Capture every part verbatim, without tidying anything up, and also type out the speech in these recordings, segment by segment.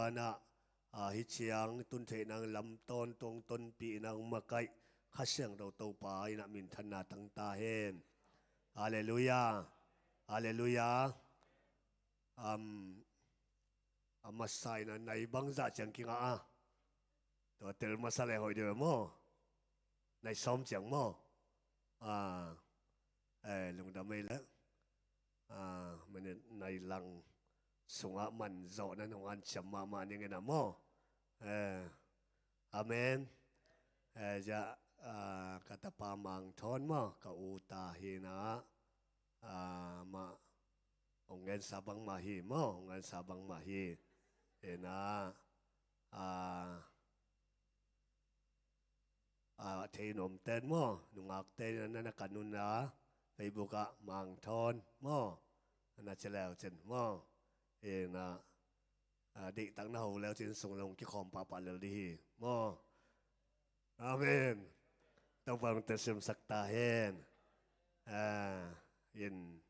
Inah, a, hi ciang tun theih nang lam tawntung tonpih nang makaih Kha Siangtho Topa inah minthanna tang ta hen. Halleluiah. Halleluiah. Am, a masa inah nai bangzah ciang kingah a, tua tel masa le hoih deuh maw? Nai sawm ciang maw? A, eh, lungdam ei le. A, minit nai lang sungah man zawh nan hong hanciam mahmah ning inah maw? Eh, amen. Eh, ja, a, ka tapa Mang Thawn maw, ka u ta hi inah, a, mah hong gensa bangmah hi maw, hong gensa bangmah hi. Inah, a, a, thei nuam ten maw, nungak ten na na kan un a, Facebook ah Mang Thawn maw, na ci leu cin maw. Inah, a, deihtak na ho leu cin sung long kikhawm pahpah lel dih hi maw. Amen. Topa hong telsiamsak ta hen. A, in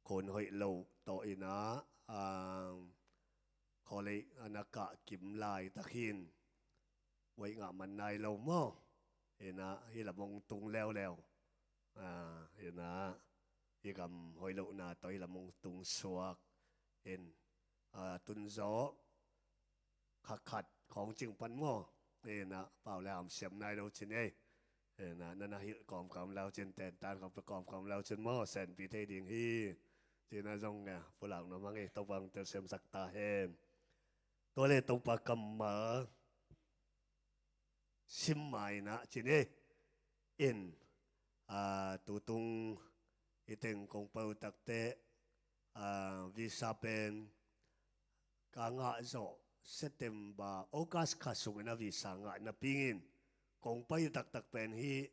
khun hoih loh tawh inah, a, college a na kah kim laitak hin, waih ngah man nai lo maw? Inah, hih lam hong tung leuleu. A, inah, hih gam hoih lohna tawh hih lam hong tung suak. In, a, tun zawh kha khat khawng cing pan maw? Inah, pau le ham siam nai lo cin ei. Inah, na na hilh kawmkawm lau cin, tentan kawmkawm lau cin maw, senpi thei ding hi. Cina zong, a, pulak nuam hang ei, Topa hong telsiamsak ta hen. Tua le Topa kammal sim ma inah cin ei. In, a, tutung i teng kong pau takteh, a, visa pen ka ngah zawh September, August kha sungin a visa ngah napi in kong pai taktak pen hih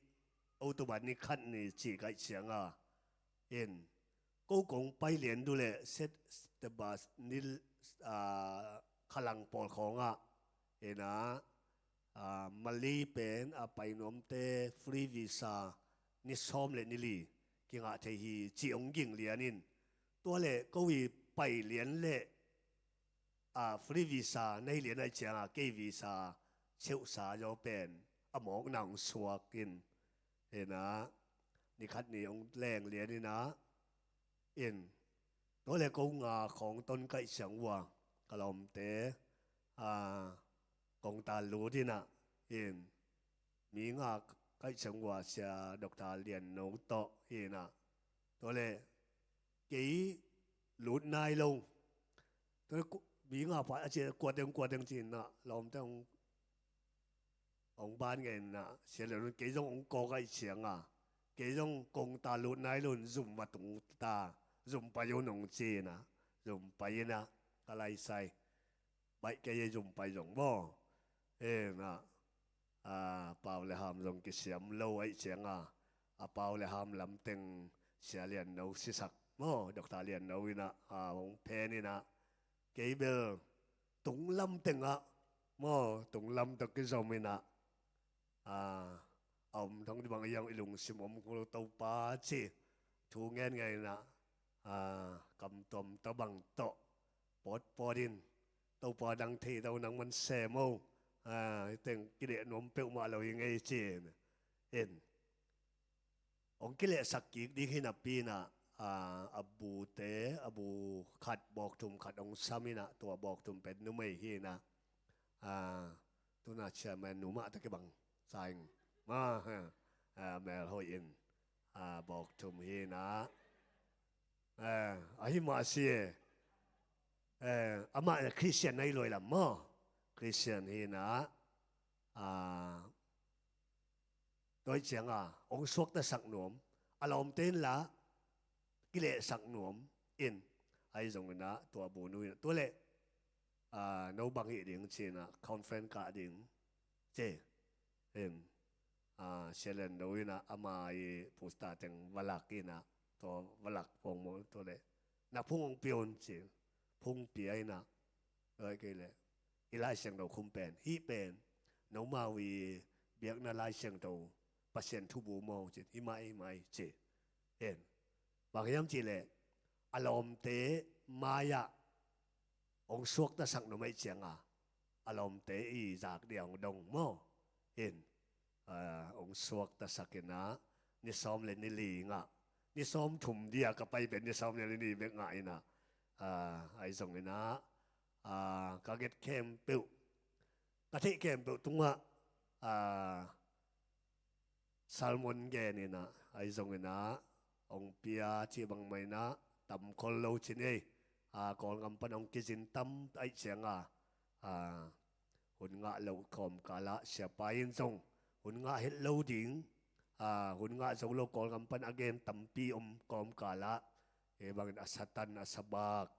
October ni khat ni ci kaih ciang a. In, ko kong pai lian duleh September ni, a, khalang pawl khawngah inah, a, Malay pen a pai nuamte free visa ni sawm le ni li kingah thei hi ci hong ging lian in. Tua le ko i pai lian le, a, free visa na hi lian ahih ciang a, kei visa cheuhsa zaw pen a mawkna hong suak in. Inah, ni khat ni hong leng lian inah, in, tua le ko nga khawng ton kaih ciang ua, ka lawmte, a, kong ta lut inah, in, mi nga kaih ciang ua Sia Doctor Lian No tawh inah, tua le kei lut nai lo. Tua le ku-, mi nga pah a ci, kua teng, kua teng ci inah, lawmte hong, hong ban ngen inah, Sia Lian No, kei zong hong kawk ahih ciang a, kei zong kong ta lut nai lo in zum va tung ta, zum pai un hong ci inah, zum pai inah, ka laisai. Baih kei ei zum pai zong maw. Inah, a, pau le ham zong kisiam lo ahih ciang a, a pau le ham lam teng Sia Lian No sisak maw, Doctor Lian No inah, a, hong phen inah, kei bel tung lam teng ah maw, tung lam tawh kizom inah, a, a om thong dih bang a hiang i lungsim om kul Topa ci thu ngen ngen inah, a, kam tuam tawh bang tawh pawtpawt in, Topa nang thei tawh nang man sem o, a, i teng kileh nuam peuhmah lo hi ngei ci in. In, hong kilehsak kik ding hi napi inah, a, a bute, a bu khat bawk thum khat hong sam inah, tua bawk thum pen numei hi inah, a, tuna chairman nu mah tawh kibang sa ing. Ma, ha, a, mel hoih in, a, bawk thum hi inah. A, ahi mah si e. A, amah Christian na hi lo hi lam maw. Christian hi inah. A, tua ahih ciang a, hong suaktasak nuam, a lawmte in la kilehsak nuam in, ahi zong inah, tua bu nu inah, tua le, a, no bang hih ding ci inah, conference kah ding ci in, a, Sia Lian No inah, ama i pusta teng va lak inah, tua va lak pong maw, tua le, na phung hong pia un ci, phung pia inah, tua kei le, i Lai Siangtho khum pen, hih pen nomau i biakna Lai Siangtho Pasian thubu maw ci, hi mai, hi mai ci. En, bang hiam cih leh, a lawmte mai-ah hong suaktasak nuam ahih ciang a, a lawmte i zak dia hong dong maw. In, ah, hong suaktasak in ah, ni sawm le ni li ngah, ni sawm thum dia ka pai pen ni sawm le ni li bek ngah in ah, ah, ahi zongin ah, ah, ka nget khempeuh, ka theih khempeuh tungah, ah, sermon gen in ah, ahi zongin ah, hong pia cih bangmah in ah, tam khol lo cin ei. Ah, Kawlgam pan hong kizin tam ahih ciang a, ah, hun ngah loh kawmkal ah siapa in zong hun ngah het lo ding, ah, hun ngah zo lo Kawlgam pan a gen tampi om kawmkal ah, ei bangin a satan a sabak,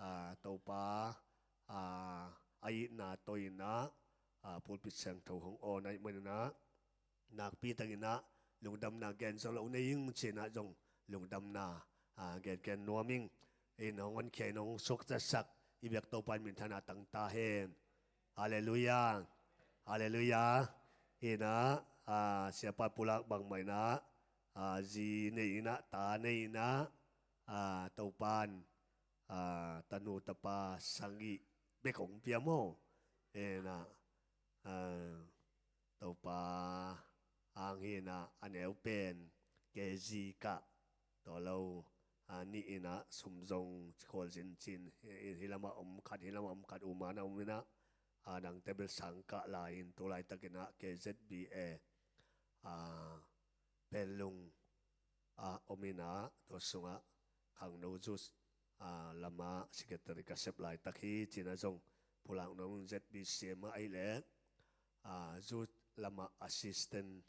ah, Topa, ah, a itna tawh in ah, ah, pulpit siangtho hong awn ahih manin ah, nakpi takin ah lungdamna gen zo lo nei ing, ci-in ah zong lungdamna, ah, gengen nuam ing. In hong honkhia in hong suaktasak i biak Topa in minthanna tang ta hen. Halleluiah. Halleluiah. In ah, ah, siapa pulak bangmah in ah, ah, zi nei in ah, ta nei in ah, ah, Topa in, ah, tanu tapa sagih bek hong pia maw. In ah, ah, Topa hang hi in ah, a neu pen K G kah, tua lo, ah, nih in ah sum zong khualzin cin, hi, hih lamah om khat, hih lamah om khat, U Man a om in ah, ah, dangte bel sang kah lai in, tu laitakin ah K Z B A, ah, Panglong ah om in ah, tua sungah khangno youth, ah, lamah secretary ka sep laitak hi, ci-in ah zong pulak nuam ing. Z B C M ah ahih leh, ah, youth lamah assistant,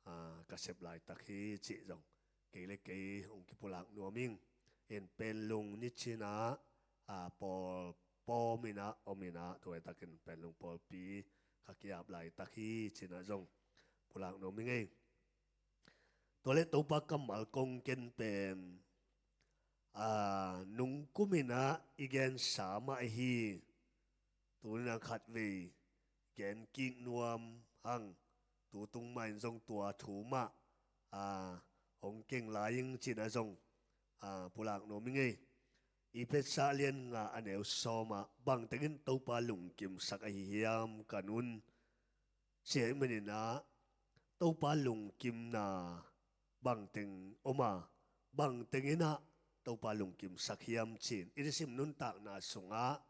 ah, ka sep laitak hi, cih zong kei le kei hong kipulak nuam ing. In Panglong nicin ah, ah, pawl pawm in ah om in ah, tu laitakin Panglong pawlpi ka ki-ap laitak hi, ci-in ah zong pulak nuam ing ei. Tua leh Topa kammal kong ken pen, ah, nungkum in ah i gensa mah hi. Tuni in ah khatvei gen kik nuam hang, tu tung mah in zong tua thu mah, ah, hong keng lai ing, ci-in ah zong, ah, pulak nuam ing ei. Efesa lian nga a neu sawm ah bangteng in Topa lungkimsak ahi hiam, ka nu in, ci ahih manin ah, Topa lungkimna bangteng om a, bangteng in ah Topa lungkimsak hiam, ci-in i nisim nuntakna sungah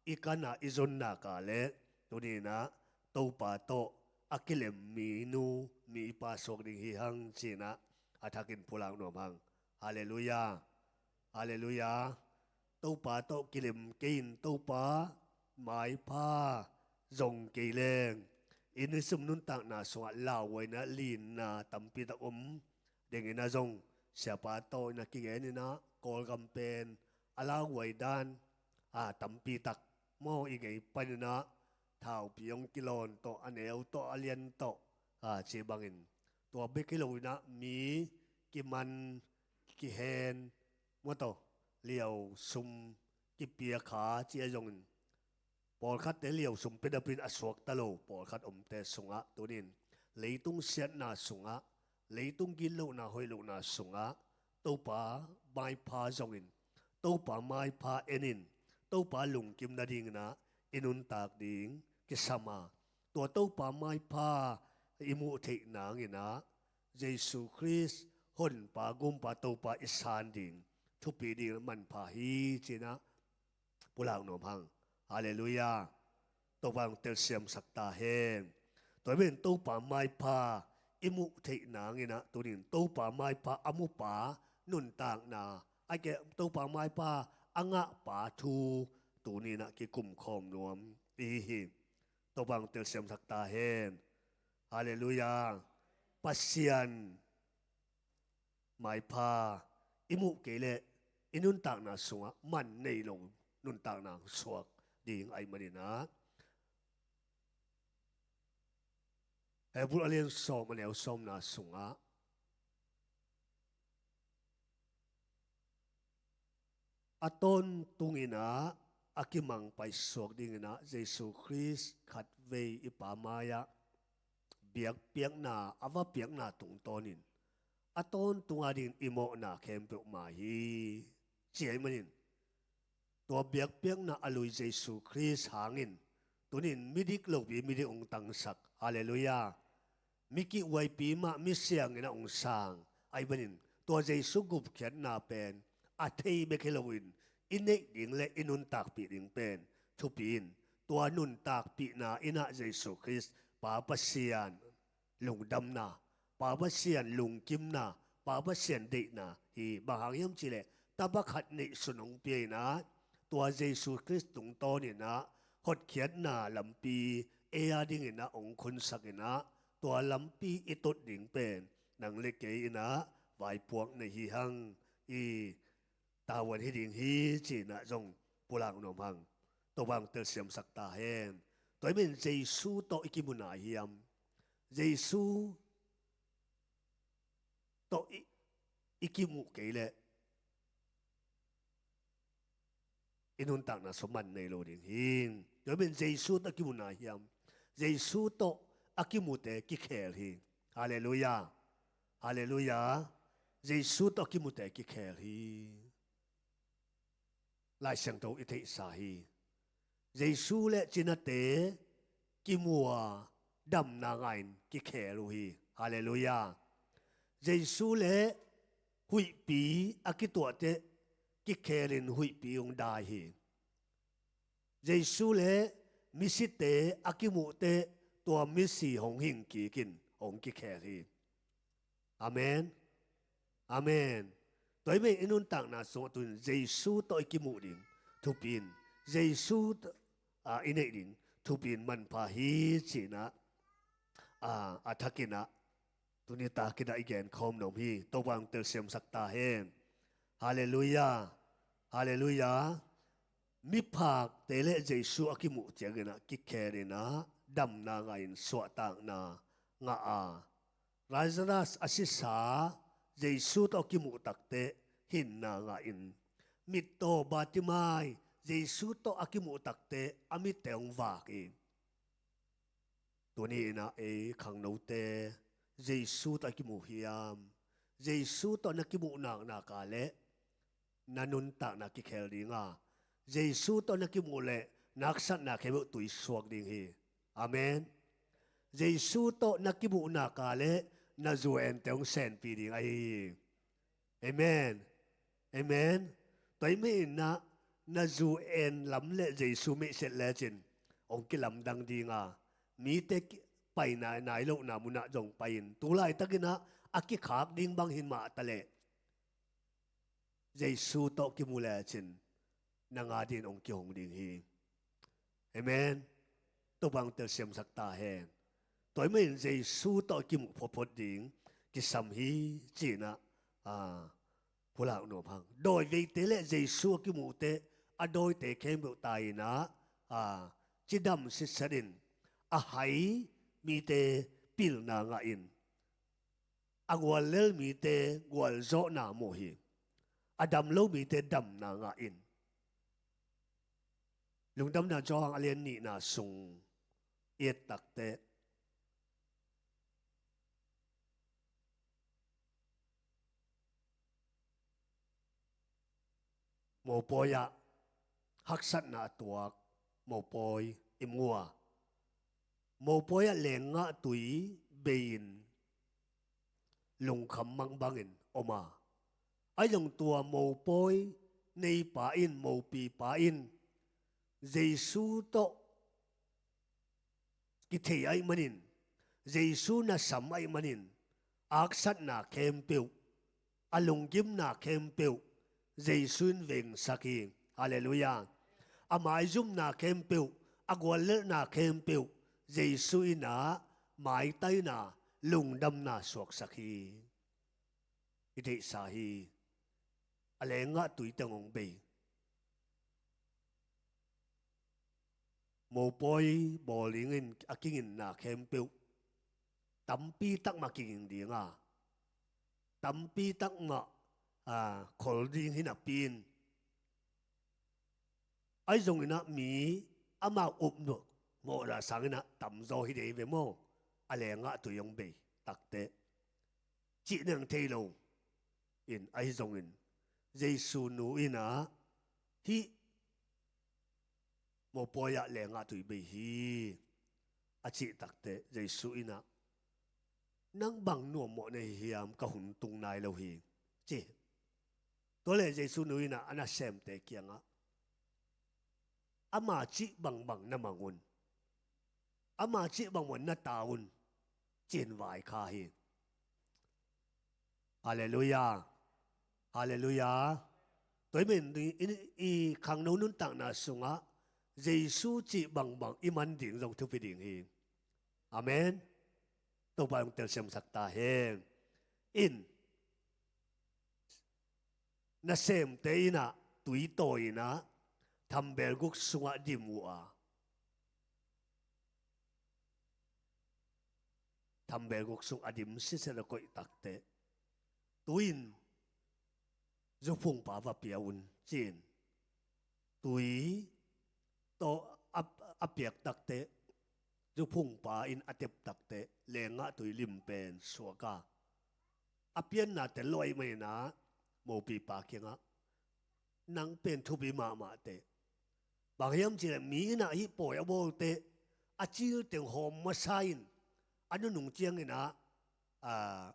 i kan a i zon nak leh, tuni in ah Topa tawh a kilem minu mipa suak ding hi hang, ci-in ah a thakin pulak nuam hang. Halleluiah. Halleluiah. Topa tawh kilem kei in, Topa maipha zong kei leng, i nisim nuntakna sungah lauhuaina, linna tampi tak om ding in ah zong, siapa tawh in ah kigen in ah, Kawlgam pen a lauhuai dan, ah, tampi tak maw, i gei pan in ah thaupi hong kilawn tawh, a neu tawh, a lian tawh, ah, ci bangin, tua bek hi lo in ah mi kiman, kihen, maw, tawh liau sum kipia kha, ci a zongin, pawlkhatte liau sum pia napi in a suakta lo pawlkhat omte sungah, tuni in leitung siatna sungah, leitung gitlohna hoih lohna sungah Topa maipha zongin, Topa maipha en in, Topa lungkim nading in ah i nuntak ding kisam a, tua Topa maipha i muh theih nang in ah, Jesu Khrist Honpa, Gumpa, Topa i san ding thupi ding in ah manpha hi, ci-in ah pulak nuam hang. Halleluiah. Topa hong telsiamsak ta hen. Tua ahih manin Topa maipha i muh theih nang in ah, tuni in Topa maipha a mupa nuntakna, ahih kei leh Topa maipha a ngahpa thu tuni in ah kikum khawm nuam i hi hi. Topa hong telsiamsak ta hen. Halleluiah. Pasian maipha i muh kei leh i nuntakna sungah man nei lo nuntakna suak ding ahih manin ah, Hebru a lian sawm a neu sawmna sungah, a tawntung in ah a kimang paisuak ding in ah Jesu Khrist khatvei i Pa mai-ah biakpiakna a va piakna tungtawnin a tawntung a dingin i mawhna khempeuh mai hi, ci ahih manin, tua biakpiakna a lui Jesu Khrist hangin Tunin midik lopi midik hong tangsak. Halleluiah. Mi kihhuaipi mah misiangin a hong sang. Ahih manin tua Jesu gupkhiatna pen a thei bek hi loin i neih ding le i nuntakpih ding pen thupi in, tua nuntakpihna in ah Jesu Khrist Pa Pasian lungdamna, Pa Pasian lungkimna, Pa Pasian deihna hi. Bang hang hiam cihleh tapa khat neihsun hong pia in ah, tua Jesu Khrist tungtawn in ah hotkhiatna lampi ei a dingin ah hong khunsak in ah, tua lampi i tut ding pen nang le kei in ah vaipuak nei hi hang. I tavuan hi ding hi ci-in ah zong pulak nuam hang. Topa hong telsiamsak ta hen. Tua ahih manin Jesu tawh i kimu nai hiam? Jesu tawh i, i kimuh kei leh i nuntakna sung man nei lo ding hi. Tua ahih manin Jesu tawh a kimu nai hiam? Jesu tawh a kimute kikhel hi. Halleluiah. Halleluiah. Jesu tawh a kimute kikhel hi. Lai Siangtho i theihsa hi. Jesu le cinate kimu a damna ngahin kikhel uh hi. Halleluiah. Jesu le huihpi a kituahte kikhelin huihpi hong dai hi. Jesu le misite a kimuhte tua misi hong hingkikin hong kikhel hi. Amen. Amen. Tua ahih manin i nuntakna sungah tunin Jesu tawh i kimuh ding thupi in, Jesu tawh, ah, i neih ding thupi in manpha hi ci-in ah, ah, a thakin ah tuni takin ah i genkhawm nuam hi. Topa hong telsiamsak ta hen. Halleluiah. Halleluiah. Miphakte le Jesu a kimuh ciangin ah kikhel in ah damna ngahin suahtakna ngah a, Lazarus a sisa Jesu tawh a kimuh takteh hinna ngahin, mittaw Bartimai Jesu tawh a kimuh takteh a mitte hong vak hi. Tuni in ah ei khangnote Jesu tawh a kimuh hiam? Jesu tawh na kimuh naknak a leh na nuntakna kikhel ding a, Jesu tawh na kimuh leh na haksatna khempeuh tuisuak ding hi. Amen. Jesu tawh na kimuh nak a leh na zu ente hong senpih ding ahi hi. Amen. Amen. Tua ahih manin ah na zu en lam le Jesu meihset lecin hong kilamdang ding a, mite ki-, pai nai, nai lohna munah zong pai-in, tu laitakin ah a kikhak ding bang hi mah ta leh Jesu tawh kimu lecin nang a dingin hong kihong ding hi. Amen. Topa hong telsiamsak ta hen. Tua ahih manin Jesu tawh kimuh photphot ding kisam hi ci-in ah, ah, pulak nuam hang. Dawiveite le Jesu a kimuhte a dawite khempeuh tai-in ah, ah, cidam sitset in, a hai mite pilna ngahin, a guallel mite gualzawhna muh hi. A dam lo mite damna ngahin, Lungdamna Johan a lian nihna sung i et takteh, mopawi ah haksatna a tuak mopawi i mu a, mopawi ah lenggah tui bei-in lungkham mang bangin om a, ahi zong tua mopawi neipa in, mopipa in Jesu tawh kithei ahih manin, Jesu nasam ahih manin, a haksatna khempeuh, a lunggimna khempeuh Jesu in vengsak hi. Halleluiah. A maizumna khempeuh, a guallelhna khempeuh Jesu in ah maitaina, lungdamna suaksak hi. I theihsa hi. A lenggah tui teng hong bei, mopawi bawl dingin a kigingna khempeuh tampi tak mah kiging ding a, tampi tak mah, a, khol ding hi napi in, ahi zongin ah mi amau up mawhna sangin ah tamzaw hi dei ve maw? A lenggah tui hong bei takteh, cih nang thei lo in, ahi zongin Jesu nu in ah hih mopawi ah lengah tui bei hi, a cih takteh Jesu in ah, nang bang nuammawh na hi hiam, ka hun tung nai lo hi, ci. Tua leh Jesu nu in ah a nasemte kiangah, ama cih bangbang na mang un, ama cih bangbang na ta un, ci-in vaikhak hi. Halleluiah. Halleluiah. Tua ahih manin i, i khangno nuntakna sungah Jesu cih bangbang i man ding zong thupi ding hi. Amen. Topa hong telsiamsak ta hen. In, nasemte in ah tui tawi in ah thambelguk sungah dim uh a, thambelguk sung a dim sitset a koih takteh, tui in zuphungpa va pia un, ci-in tui tawh a, a piak takteh, zuphungpa in a tep takteh, lengah tui lim pen suak a, a pianna tel lo ahih manin ah mopipa kiangah, nang pen thupi mahmah teh. Bang hiam cih leh mi in ah hih pawi a bawlteh, a cil teng hawm masa in, a nunung ciangin ah, a,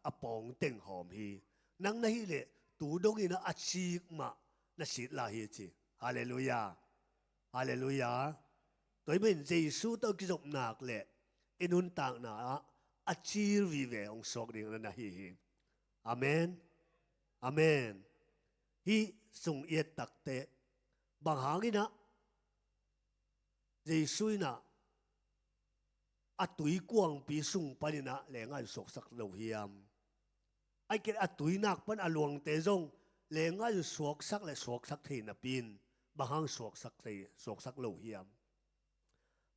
a pawng teng hawm hi. Nang na hih leh tu dongin ah a cik mah na sit lai hi, ci. Halleluiah. Halleluiah. Tua ahih manin Jesu tawh kizop nak leh i nuntakna ah a cil vive hong suak ding na hi hi. Amen. Amen. Hih sung i et takteh, bang hangin ah Jesu in ah a tuikuangpi sung panin ah lengah in suaksak lo hiam? Ahih kei leh a tuinak pan a luangte zong lengah in suaksak le suaksak thei napi-in, bang hang suaksak thei, suaksak lo hiam?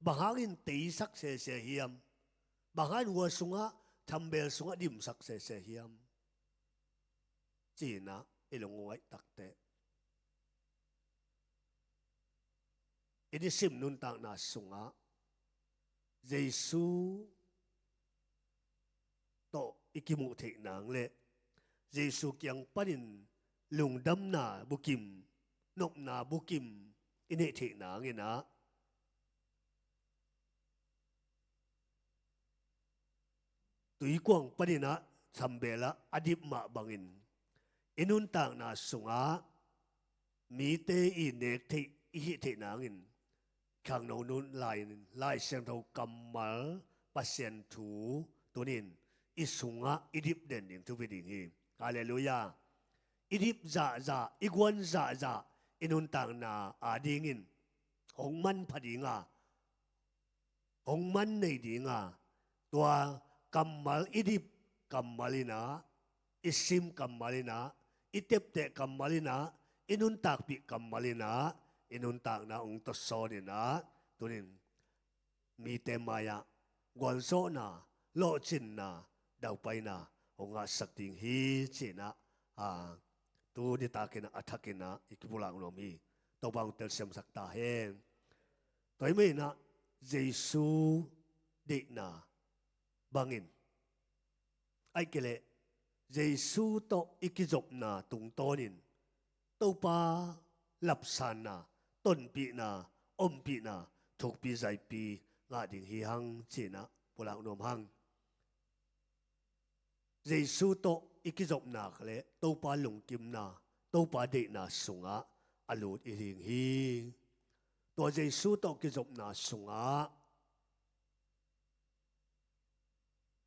Bang hangin teisak sese hiam? Bang hangin hua sungah, thambel sungah dimsak sese hiam? Ci-in ah i lungngaih takteh, i nisim nuntakna sungah Jesu tawh i kimuh theih nang le Jesu kiang panin lungdamna bukim, nopna bukim i neih theih nangin ah, tuikuang panin ah thambel ah a dip mah bangin i nuntakna sungah mite i nek theih, i hih theih nangin khangno nun lai-in Lai Siangtho kammal, Pasian thu tuni-in i sungah i dip den ding thupi ding hi. Halleluiah. I dip zahzah, i guan zahzah, i nuntakna adingin hong manpha ding a, hong man nei ding a, tua kammal i dip kammal in ah, i sim kammal in ah, i tepteh kammal in ah, i nuntakpih kammal in ah, i nuntakna hong tawsawn in ah, tuni-in mite mai-ah gualzawhna, lawhcinna, daupaina hong ngahsak ding hi, ci-in ah, a, tu nitakin ah a thakin ah i kipulak nuam hi. Topa hong telsiamsak ta hen. Tua ahih manin ah Jesu deihna bangin, ahih kei leh Jesu tawh i kizopna tungtawnin Topa lapsanna, tonpihna, ompihna, thukpi zaipi ngah ding hi hang, ci-in ah pulak nuam hang. Jesu tawh i kizopna le Topa lungkimna, Topa deihna sungah a lut i ding hi. Tua Jesu tawh kizopna sungah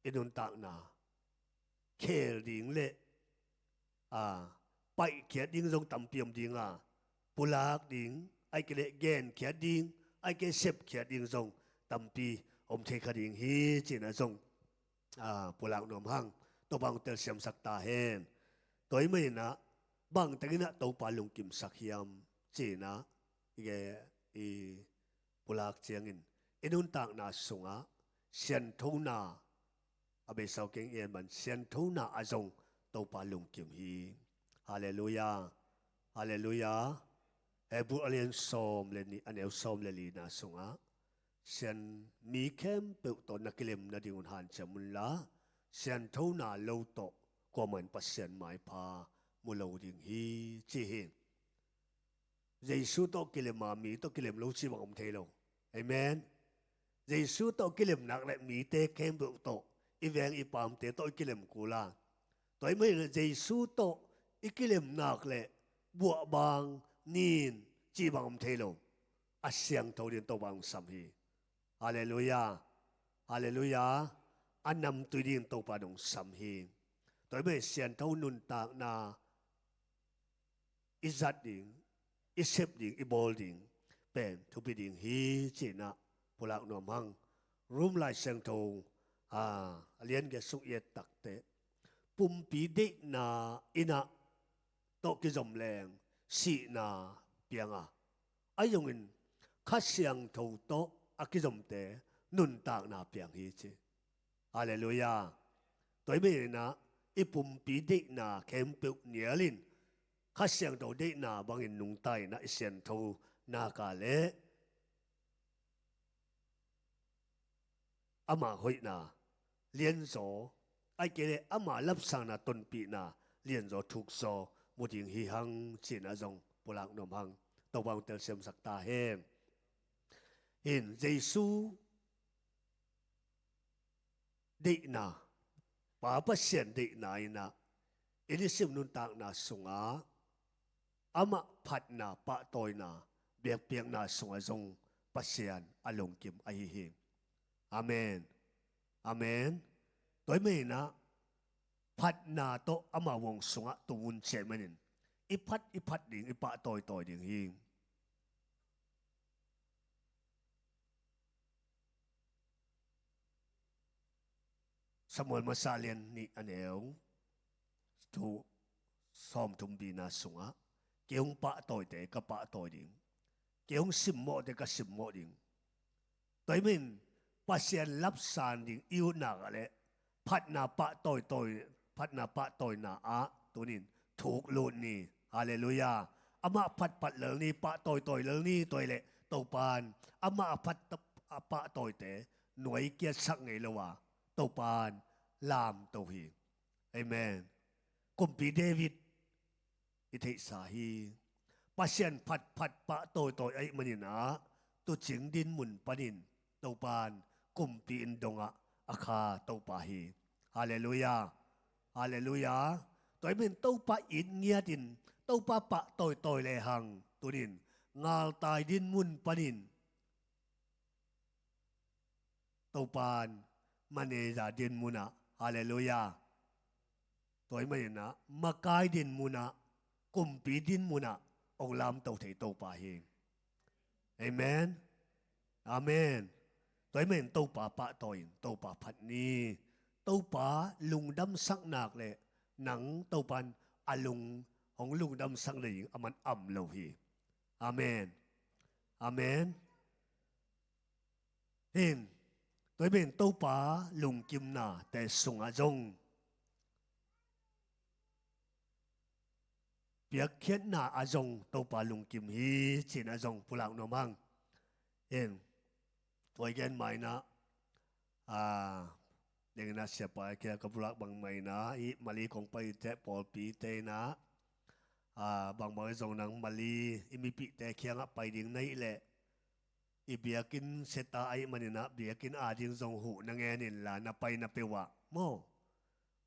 i nuntakna khel ding le, a, paihkhiat ding zong tampi om ding a, pulak ding, ahih kei leh genkhiat ding, ahih kei leh sepkhiat ding zong tampi om thei kha ding hi, ci-in ah zong, a, pulak nuam hang. Topa hong telsiamsak ta hen. Tua ahih manin ah bangteng in ah Topa lungkimsak hiam, ci-in ah i, i pulak ciangin i nuntakna sungah sianthona, a beisa keng en man, sianthona ah zong Topa lungkim hi. Halleluiah. Halleluiah. Hebru a lian sawm le nih, a neu sawm le lina sungah, sian mi khempeuh tawh na kilem nadingun hanciam unla, sianthona lo tawh kuamah in Pasian maipha mu lo ding hi, ci hi. Jesu tawh kilem a, mi tawh kilem lo cih bang om thei lo. Amen. Jesu tawh kilem nak leh mite khempeuh tawh, i veng i paamte tawh i kilem kul a. Tua ahih manin Jesu tawh i kilem nak leh buahbang nin cih bang om thei lo. A siangtho ding Topa hong sam hi. Halleluiah. Halleluiah. A namtui ding Topa hong sam hi. Tua ahih manin siangtho nuntakna i zat ding, i sep ding, i bawl ding pen thupi ding hi ci-in ah pulak nuam hang. Rom Lai Siangtho, a, a lian giat sung i et takteh, pumpi deihna in ah tawh kizom leng sihna piang a, ahi zongin Kha Siangtho tawh a kizomte nuntakna piang hi ci. Halleluiah. Tua ahih manin ah i pumpi deihna khempeuh nial in Kha Siangtho deihna bangin nungta in ah i siangtho nak leh ama hoihna lianzaw, ahih kei leh ama lapsangna tonpihna lianzaw thukzaw mu ding hi hang ci-in ah zong pulak nuam hang. Topa hong telsiamsak ta hen. Hin Jesu deihna, Pa Pasian deihna in ah i nisim nuntakna sungah amah phatna, pahtawina, biakpiakna sungah zong Pasian a lungkim ahi hi. Amen. Amen. Tua ahih manin ah phatna tawh ama vung sungah tung un ci ahih manin i phat, i phat ding, i pahtawitawi ding hi. Samuel masa lian nih a neu thu sawmthum bina sungah, kei hong pahtawite ka pahtawi ding, kei hong simmawhte ka simmawh ding. Tua ahih manin Pasian lapsan ding i utna ah leh phatna pahtawitawi, phatna pahtawina ah tunin thuk lut ni. Halleluiah. Amah phatphat lel ni, pahtawitawi lel ni. Tua ahih leh Topa in amah a phat, a pahtawite nuai kiatsak ngei lo a, Topa in lamto hi. Amen. Kumpi David i theihsa hi. Pasian phatphat pahtawitawi ahih manin ah tuucing dinmun panin Topa in kumpi inn dongah a kha Topa hi. Halleluiah. Halleluiah. Tua ahih manin Topa it ngiatin Topa pahtawitawi lehang tunin ngaltai dinmun panin Topa in manager dinmun ah, halleluiah, tua ahih manin ah makai dinmun ah, kumpi dinmun ah hong lamto thei Topa hi. Amen. Amen. Tua ahih manin Topa pahtawi in Topa phat ni. Topa lungdamsak nak leh nang Topa in a lung, hong lungdamsak nading a man om lo hi. Amen. Amen. Hin, tua ahih manin Topa lungkimnate sungah zong, piakkhiatna ah zong Topa lungkim hi ci-in ah zong pulak nuam hang. Hin, tua i gen ma-in ah, a, dengin ah siapa kia ka pulak bang ma-in ah, hih Mali kong pai teh pawlpite in ah, a, bangbang zong nang Mali i mipihte kiangah pai ding na hih leh, i biakinn seta ahih manin ah biakinn ading zong huh na ngen inla na paina peuh ah maw,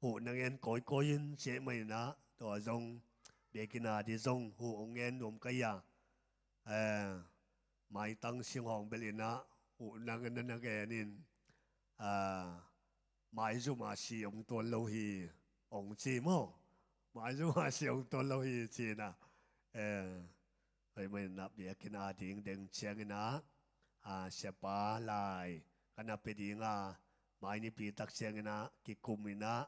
huh na ngen kawikawi in ci ahih manin ah tua zong biakinn ading zong huh hong ngen nuam ka hi a, eh, maitang singhawng bel in ah huh na ngen, na ngen in, ah, maizum a si om tuan lo hi hong ci maw, maizum a si om tuan lo hi ci-in ah, eh, tua ahih manin ah biakinn ading deng ciangin ah, a, siapa lai ka na pia ding a, mai nipi tak ciangin ah kikum in ah,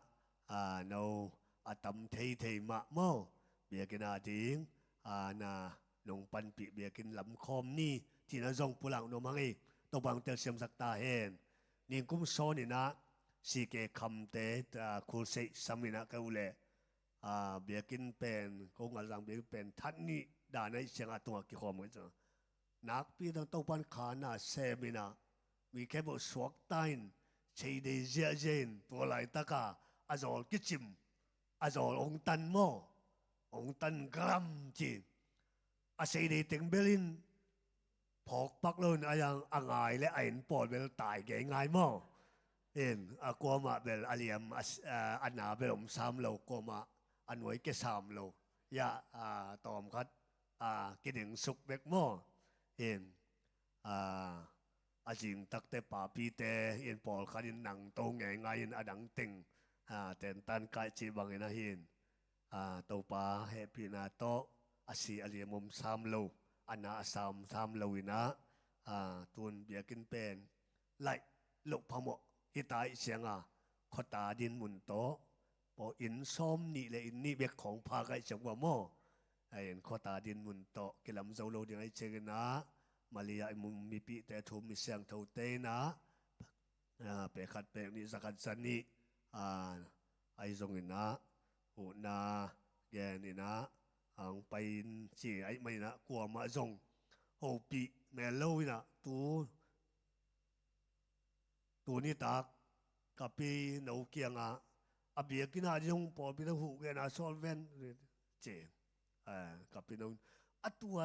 a, no a tam theithei mah maw, biakinn ading, a, na nong panpih biakinn lam khawm ni ci-in ah zong pulak nuam hang ei. Topa hong telsiamsak ta hen. Ningkum sawn in ah C K Khamte, a, Khulseih sam in ah ka uh leh, a, biakinn pen, ko Ngalzang biakinn pen that nih dan ahih ciangah a tungah kikhawm ka hi. Nakpi tak Topa in kha na sem in ah mi khempeuh suakta in, cheidei ziahziah in, tua laitak a a zawl kicim, a zawl hong tan maw, hong tan galam ci. a sei dei teng bel in phawk pak lo in a yang a ngai le a en pawl bel tai ngeingai maw. In a kuamah bel a liam a, a na bel om sam lo, kuamah a nuai ke sam lo. Ya, a, tawm khat a, kiding suk bek maw. In a, a zing takte papite in pawlkhat in nang to ngeingai in a dang teng a, tentan kaih cih bangin ahi in. A, Topa hehpihna tawh a si a liam om sam lo, a na a sam sam lo in ah, a, tun biakinn pen laih loh phamawh hi ta ih cianga, khuata din mun tawh pawl inn sawm nih le inn nih bek khawng pha kaih ciang ua maw. A, in khuata din mun tawh kilam zo lo ding aih ciangin ah, Malia i mun mipihte, thu mi siangthote in ah, a, pek khat pek nih, za khat za nih, a, ahi zongin ah, huhna gen in ah, a, hong pai in ci ahih manin ah, kuamah zong hopih mel lo in ah, tu, tu nitak ka pino kiangah a biakinn ah zong pawlpi na huh gen a sawl ven ci. A, ka pino in a tua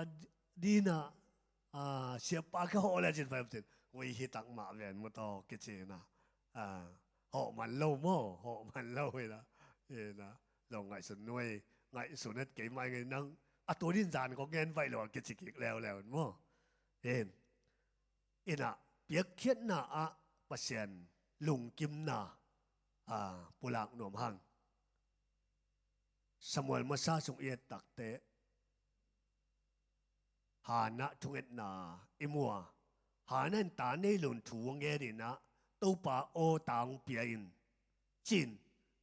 din ah, a, siapa ka hawh le cin fai cin, ui, hi tak mah ven maw taw kici in ah, a, hawh man lo maw, hawh man lo in ah, in ah, zong ngaihsun nuai, ngaihsun et kei mah ing ei, nang a tua din zan kong gen vaih lo a kici kik leuleu in maw. In, in ah, piakkhiatna ah Pasian lungkimna, a, pulak nuam hang. Samuel masa sung i et takteh, Hannah thungetna i mu a, Hannah in ta nei lo in thu a ngen in ah, Topa aw, ta hong pia in, ci in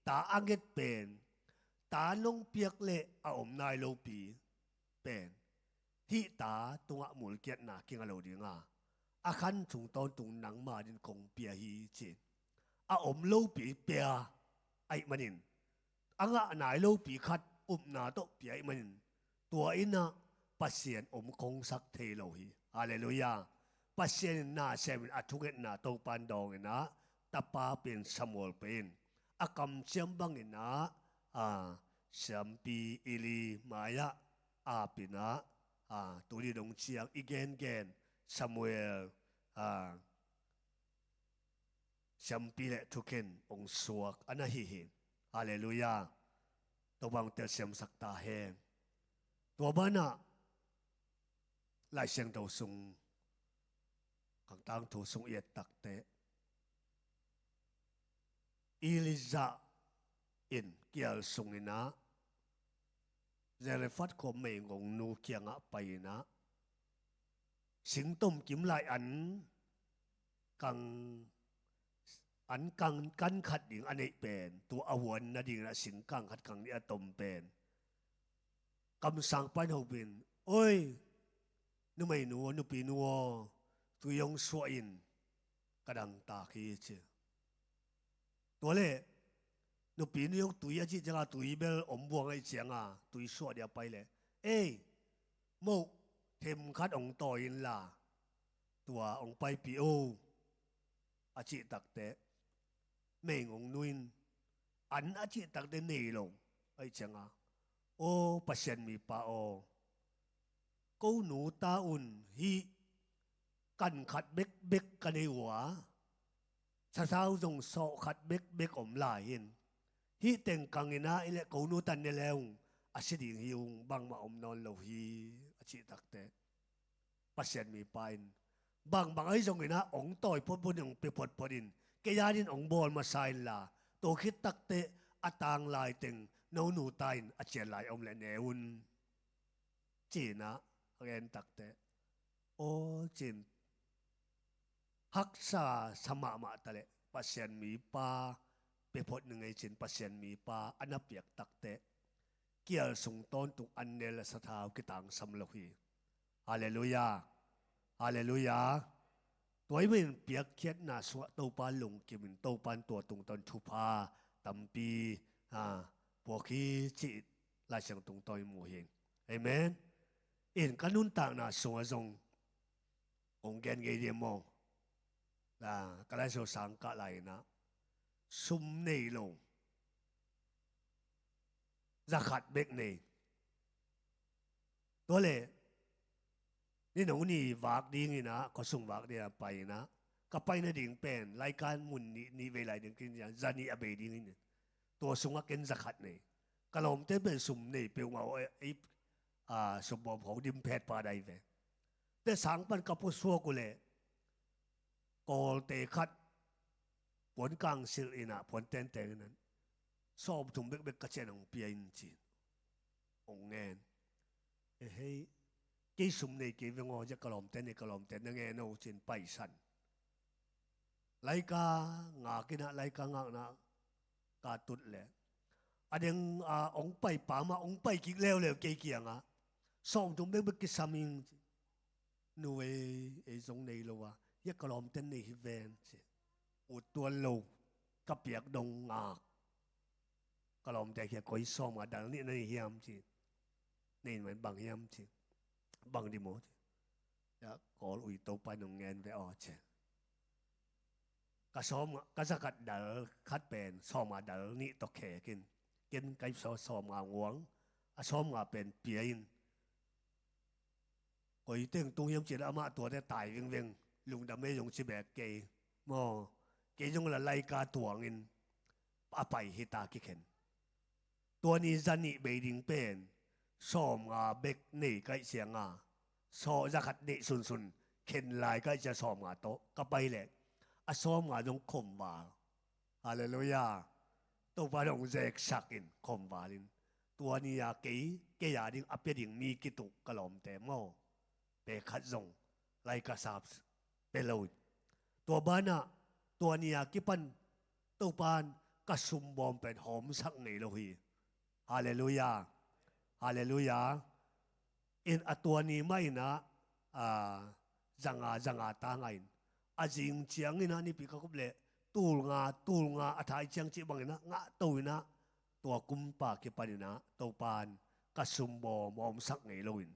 ta a nget pen, ta nong piak leh a om nai lopi pen, hih ta tungah mulkiatna kinga lo ding a, a khan sung tawntung nangma din kong pia hi, ci in a om lopi pia ahih manin, a ngah nai lopi khat upna tawh pia ahih manin, tua in ah Pasian om khong sak thei lo hi. Halleluiah. Pasian in na sem in a thungetna Topa in dawng in ah, tapa pen Samuel pen a kamciam bangin ah, a, siampi Eli mai-ah ap in ah, a, tuni dong ciang i gengen Samuel, a, siampi le thukhen hong suak a na hi hi. Halleluiah. Topa hong telsiamsak ta hen. Tua banah Lai Siangtho sung, Khang Tangthu sung i et takteh, Elijah in kial sungin ah Zarephath khua meigongnu kiangah pai in ah, singtom kim lai an kang, an kang kan khat ding a neih pen, tua a huan nadingin ah singkang khat kang nih a tom pen, kamsangpa in hopih in, oi, numeinu aw, nupinu aw, tui hong suah in, ka dangtak hi, ci. Tua leh nupinu in hong tui a cih cianga, tui bel om buang ahih cianga, tui suah dia pai leh, ei, moh them khat hong tawi inla, tua hong paipih o, a cih takteh, meigongnu in an a cih takteh nei lo ahih cianga, aw Pasian mipa aw, ko nu ta un, hih kan khat bekbek ka nei uh a, sathau zong sawh khat bekbek om lai hi in, hih teng kang in ah, i leh ko nu ta in ne le ung, a si ding hi ung, bangmah om nawn lo hi, a cih takteh, Pasian mipa in, bangbang ahi zongin ah hong tawi photphot in, hong pia photphot in, kei adingin hong bawl masa inla, tua khit takteh a tanglai teng no nu ta in a cian lai om leh ne un, ci in ah a gen takteh, aw, ci in haksa sa mahmah ta leh, Pasian mipa pia phot ning ei, ci in Pasian mipa a na piak takteh, kial sung tawntung an ne le sathau kitangsam lo hi. Halleluiah. Halleluiah. Tua ahih manin piakkhiatna sungah Topa lungkim in, Topa in tua tungtawn thupha tampi, a, puak hi, cih Lai Siangtho tungtawn i mu hi. Amen. In ka nuntakna sungah zong kong gen ngei ding maw. A, ka Lai Siangtho sang kah lai in ah, sum nei lo, za khat bek nei. Tua leh Ni nong ni vak dingin ah, khuasung vak dingin ah pai in ah, ka pai nading pen, laikan mun nih, nih vei lai ding kin, za nih a bei dingin, tua sungah ken za khat nei. Ka lawmte pen sum nei peuhmah uh, ei, a, sum bawm khawng dim phet pah dai ve. Te sang pan ka pusuak uh leh, Kawlte khat puan kangsilh in ah, puan tenteng in ah, sawmthum bekbek ka cian hong pia in ci-in hong ngen. Ehei, kei sum nei kei veng aw, zia ka lawmte nei, ka lawmte na ngen aw ci-in paisan. Laika ngak in ah, laika ngakna ka tut leh, a deng a hong pai pa mah hong pai kik leuleu kei kiangah, sawmthum bekbek kisam ing ci. Nu ei, ei zong nei lo a, hia ka lawmte nei hi ven ci. Ut tuan lo, ka piak dong ngak. Ka lawmte kia, koi sawm a dal nih na nei hiam ci. Nei man bang hiam ci. Bang di maw ci. Ya, Kawl ui Topa nong ngen ve aw ci. Ka sawm, ka za khat dal khat pen sawm a dal nih tawh khek in. Ken kai sawm, sawm a nguang, a sawm a pen pia in. Koi teng tung hiam ci leh amah tuate tai vingveng, lungdam ei zong ci bek kei. Maw, kei zong la laika tuangin a pai hi ta kikhen. Tua ni za nih bei ding pen, sawm nga bek nei kaih cianga, sawm za khat neih sunsun, khen lai kaih cia sawm nga tawh, ka pai leh, a sawm nga zong khomval. Halleluiah. Topa dong zeksak in, khomval in. Tua ni a kei, kei a ding, a pia ding mi kituh ka lawmte maw. Pe khat zong, lai ka sap pe lo in. Tua banah, tua ni a kipan, Topan ka sumbawm pen hawmsak ngei lo hi. Halleluiah. Halleluiah. In a tua ni mah in ah, a, zanga, zanga ta ngah in. A zing ciang in ah nipi ka kup leh, tul nga, tul nga a thai ciang cih bang in ah, ngah to in ah, tua kumpa kipan in ah, Topan ka sumbawm hawmsak ngei lo in.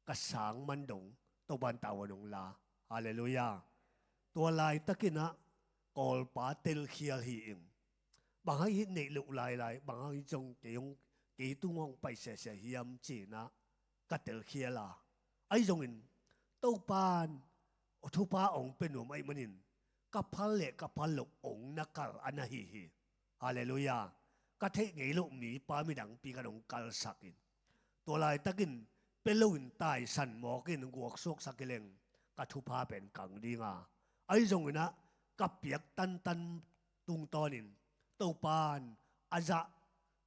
Ka sang man dong, Topan tavuan hong la. Halleluiah. Tua laitakin ah, Kawlpa telkhial hi ing. Bang hang hih neih loh lailai, bang hang hih zong kei hong, kei tung hong pai siasia hiam ci-in ah, ka telkhial a. Ahi zongin, Topan, thupha hong pia nuam ahih manin, ka phal leh ka phal loh hong na kal a na hi hi. Halleluiah. Ka theih ngei loh mipa midangpi kan hong kalsak in. Tua laitakin, pe loin taisan mawk in guaksuaksak hi leng, ka thupha pen kang ding a. Ahi zongin ah, ka piak tantan tungtawnin, Topan, a zah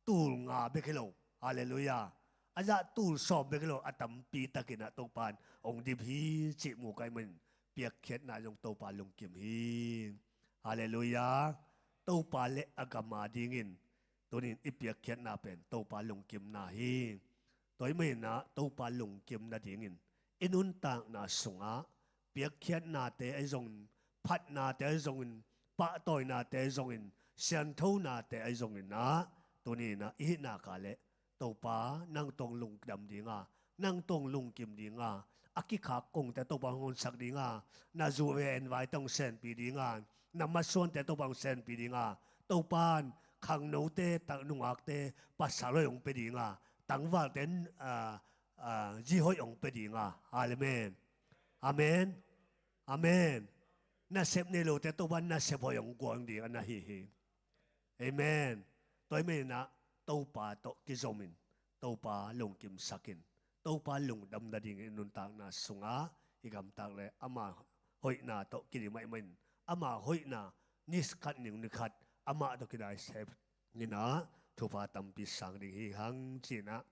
tul nga bek hi lo. Halleluiah. A zah tul sawm bek hi lo, a tampi takin ah Topan hong dim hi cih mu ka hih manin, piakkhiatna zong Topa lungkim hi. Halleluiah. Topa leh a gam a dingin, tunin i piakkhiatna pen Topa lungkimna hi. Tua ahih manin ah Topa lungkim nadingin, i nuntakna sungah, piakkhiatnate ahi zongin, phatnate ahi zongin, pahtawinate ahi zongin, sianthonate ahi zongin ah, tunin ah i hihna ka leh, Topa, nang tawh hong lungdam ding a, nang tawh hong lungkim ding a, a kikhak kongte Topa hong honsak ding a, na zu ve en vaite hong senpih ding a, na masuante Topa hong senpih ding a, Topan, khangnote, tak nungakte, pasal hoih hong pia ding a, tangvalte, a, a, zi hoih hong pia ding a. Amen. Amen. Amen. Nasep nei lote Topan nasep hoih hong guang ding a na hi hi. Amen. Tua ahih manin ah, Topa tawh kizomin, Topa lungkimsakin, Topa lungdam nadingin i nuntakna sungah i gamtat leh ama hoihna tawh kidim ahih manin, ama hoihna ni khat ni khat amah tawh kidai sep in ah, thupha tampi sang ding hi hang ci-in ah,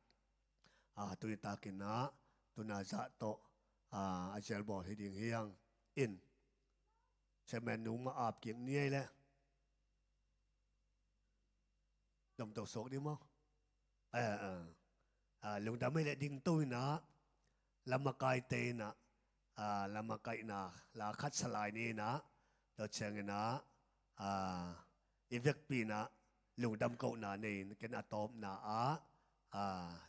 a, tuni takin ah, tuna zah tawh, a, a zial bawl hi ding hi hang in. Chairman nu mah ap kik ni ei leh. Domto suak ding maw? Eh, eh. A, lungdam ei leh dingto in ah, lamakaite in ah, a, lamakaihna la khat sa lai ni in ah, tua ciangin ah, a, i vekpi in ah, lungdam kohna nei in, ken a tawpna ah, a,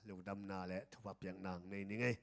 lungdamna leh thupha piakna nei ning ei.